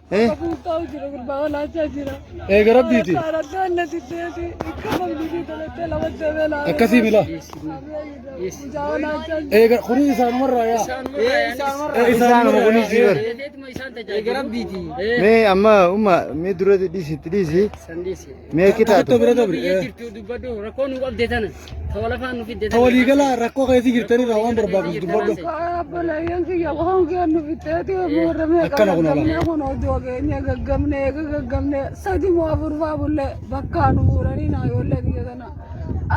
Eh? Qabuun jira gurbaa walaachaa jira. Eega rabbiiti. Araddaa inni sitteeti akka namni si dalattee lama deemee laala. Akkasii mila. Mucaa walaachaa jira. Eega kunis isaanumarraa yaa. Isaanuma kunis sii bar. Mee amma umma mee dura dhiisi itti dhiisi. Mee Tokko kitaatu. bira dabri. Ta waliigalaa rakkoo keessa jirtanirraa waan barbaachisu dubbadhu. Obboleeyyan kiyya hongeen nu fixeeti warra Akkana kun ala. gaggamnee kun oduu keenya gaggamnee eega gaggamnee sadi moo afur faa bullee bakkaa nu fuudhanii naa ijoollee biyya tana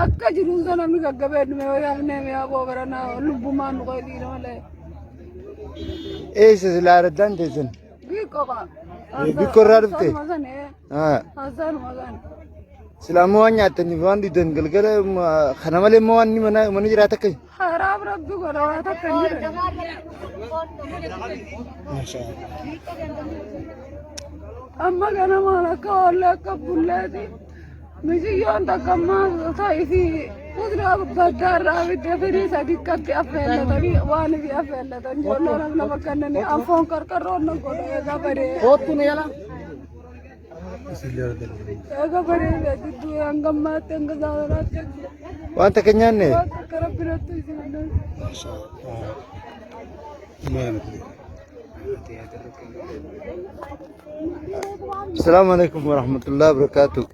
akka jiruun sana namni gaggabee dhume yoo yaafnee mi'a koo baranaa lubbumaan nu qoydiina malee. Eessa silaa araddaan teessan? Biikko qaa. Biikko irraa dhufte? Sanuma sana Haa. Hasaanuma sana. Silaa immoo waan nyaattaniif waan dhugdan galgala kana malee immoo waan mana mana jiraata akka. Haraam rabbi godha waa takka hin jiran. Amma ganamaan akka oollee akka bulleeti. Misiyyoon takka ammaa ta'isi kuduraa baddaa irraa fidde firii sadi akkatti affeellatanii waan ifi affeellatan ijoollee nama kennanii anfoon qarqarroon na godha eegaa badee. Kottu nu yala. Eegaa badee jidduu hanga ammaatti hanga saawwanaatti. Waan takka hin nyaanne. Waan takka rabbi natti isin. Asalaamu alaikum warahmatullahi wabarakatuh.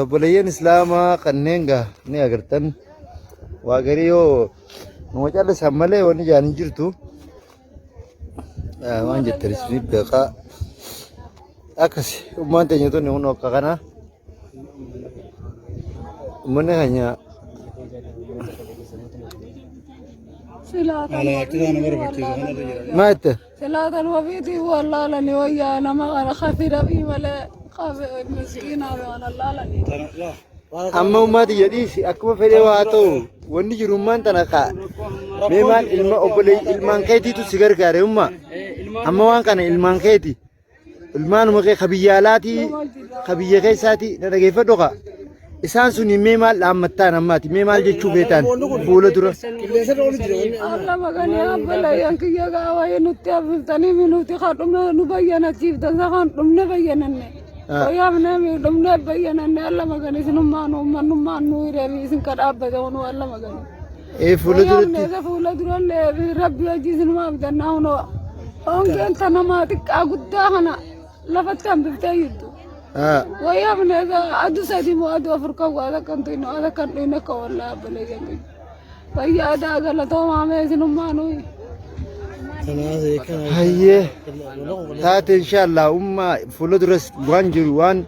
Obboleeyyan Islaamaa kanneen gaa ni agartan waa garii yoo numa callisan malee wanni jaan hin jirtu. Waan jettan isiniif beekaa. Akkasi ummaan teenya tuni kun akka kana. Uummanni keenya Silaa maa jette? Silaa tanuma fiitii wallaalanii wayyaa nama kana kafira fi malee kafe miskiinaa fi waan wallaalanii. Amma ummaa tiyya dhiisi akkuma fedhee waa ta'u wanni jiru ummaan tana kaa mee maal ilma obbolee ilmaan keetiitu si gargaare ummaa amma waan kana ilmaan keeti Ilmaanuma kee ka biyya alaatii ka biyya keessaatii na dhageeffadhu kaa. Isaan sun mee maal dhaammattaan ammaati mee maal jechuu feetaan fuula dura. Alla maganii abbalayyan kiyya gaawayee nutti haffiftanii minuuti kan dhumne nu bayyanachiiftan sa kan dhumne bayyananne. Wayyaafne mi dhumne bayyananne alla maganii isinummaa nu ummannummaan nu hireemi isin ka dhaabbate kunu alla maganii. Ee fuula duratti. Wayyaafne fuula durallee rabbi hojii isinumaa bitannaa hunoo. Hongeen ta namaa xiqqaa guddaa kana lafatti hambiftee jirtu. Wayyaafne aduu sadii moo aduu afur kan waa takka hin tuyne waa takka hin dhuyne akka wallaa abbalayyan kiyya. Fayyaa galatoomaa mee isinummaa nuyi. Hayyee taate inshaallah ummaa fuula duras waan jiru waan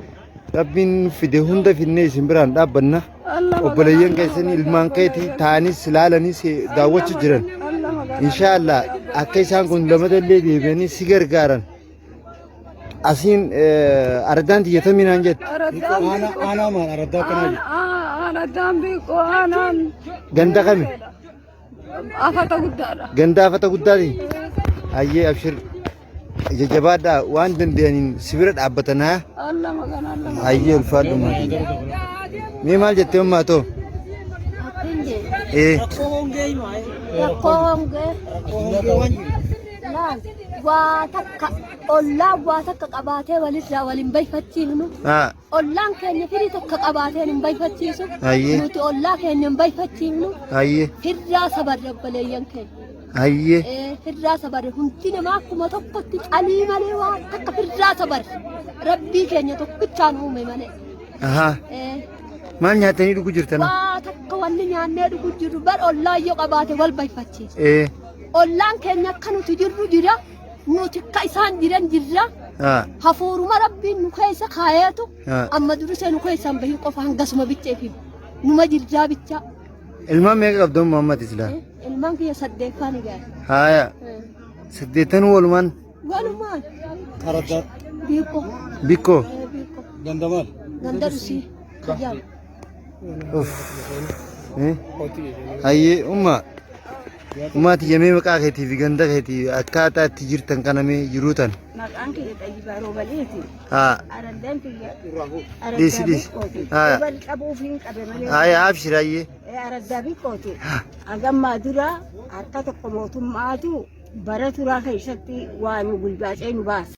rabbiin fide hunda finnee isin biraan dhaabbanna. Obboleeyyan keessan ilmaan keetii ta'anis ilaalanis daawwachuu jiran. Inshaallah akka isaan kun lamata illee deebi'anii si gargaaran. Asiin aradaan tiyya tamii naan jette. Aanaa maal araddaa akkanaa jedhu. Aradaan biqoo aanaan. Ganda kami? Afata guddaadha. Ganda afata guddaati. Hayyee abshir. Jajjabaadhaa waan danda'aniin si bira dhaabbatan haa. Alla magana alla magana. Hayyee ulfaadhu maatii. Mee maal jettee ummaa too? Ee. Rakkoo hongee. Laal waa takka ollaan waa takka qabaatee walirraa wal hin bayfachiifnu. Haa. Ollaan keenya firii takka qabaateen hin bayfachiisu. Hayyee. Nuti ollaa keenya hin bayfachiifnu. Hayyee. Firraa sabarre obboleeyyan keenya. Hayyee. Firraa sabarre hundi namaa akkuma tokkotti calii malee waa takka firraa sabarre. Rabbii keenya tokkichaan uume malee. Ahaa. Maal nyaatanii dhuguu jirtan? Waa takka wanni nyaannee dhugu jirru bar ollaa yoo qabaate wal bayfachiisa. Ollaan keenya akka nuti jirru jira. Nuti akka isaan jiran jirra. Hafuuruma rabbiin nu keessa kaayeetu amma durisee nu keessa hin bahin qofa hangasuma bicha ifi numa jirraa bicha. Ilmaan meeqa qabdu amma ammati silaa? Ilmaan kiyya saddeeffaa ni gahe. Haaya. Saddeettanuu walumaan Walumaan. Araddaa. Biikko. Bikkoo. Biikko. Ganda maal? Ganda dhusii. Kajaam. Uff. Eh? Hayyee umma. Ummaa tiyya mee maqaa keetii fi ganda keetii akkaataa itti jirtan kana mee jiruu tan. Maqaan kiyya Xayyibaa Roobaleeti. Haa. Araddaan kiyya Dhiisi araddaa dhiisi. biqqooti. Haa. Wal qabuuf hin qabe malee. Haaya abshir hayyee. Araddaa biqqooti. Hagammaa dura harka tokko mootummaatu Bara turaa keessatti waa nu gulbaacee nu baasa.